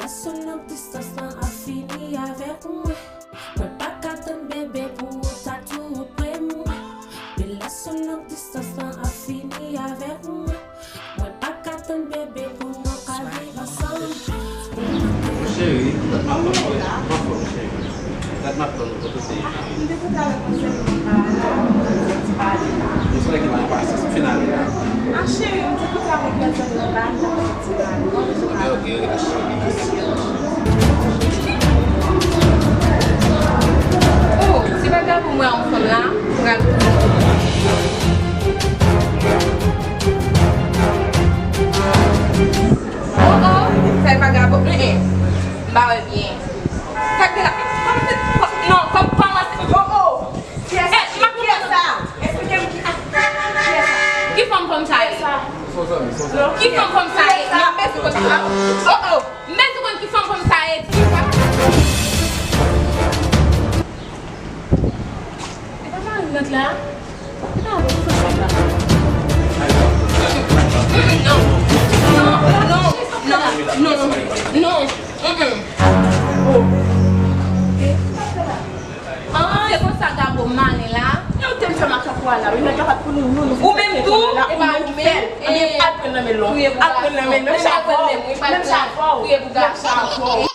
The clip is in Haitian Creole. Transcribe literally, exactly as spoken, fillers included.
Lè son long distans lan ap fini avèk mwen. Mwen pa ka tann bebe pou ou ta tou pre mwen. Men lè son long distans lan ap fini avèk mwen. Mwen pa ka tann bebe pou nou ka viv ansanm. Cheri, dat m ap tann ou, m ap tann ou, cheri. Dat m ap tann ou, kote w te ye? M te kontan avèk manzè yo anba a la, nou te di pale la. Ou se nèg ki pa gen pasyans, m fin ale la. A cheri, m te kontan avèk manzè yo anba a, nou te di pale. Ok, ok, ok, cheri. Oh, se pa grave pou mwen yon fanm la, m pral tounen. Oh, oh, sa e vagabon. Mm, mm. M pa wè byen. Sa k gen la? Kòman se, kò-, non, kòm, kòman se, oh, oh. Kiyès sa? Kiyès sa? Eksplike m ki, ah, kiyès sa? Ki fanm kòm sa ye? Kiyès sa? Ki fanm kòm sa ye? Non, m bezwen konn sa. Oh, oh. M bezwen konn ki fanm kòm sa ye. Ti sa. E pa mari m nan la? E pa mari m nan la? Non. Non, non, non, non, non, non. Mm-mm. Ah, se konsa Gabo malen la. Yo te fè makak wala, wi, nèg la pa t pou nou, nou, nou. Ou menm tou, e pa ou menm. Ebyen, al pran nan men l non. Al pran nan men l, menm jan avè w. Menm jan avè w. Menm jan avè w.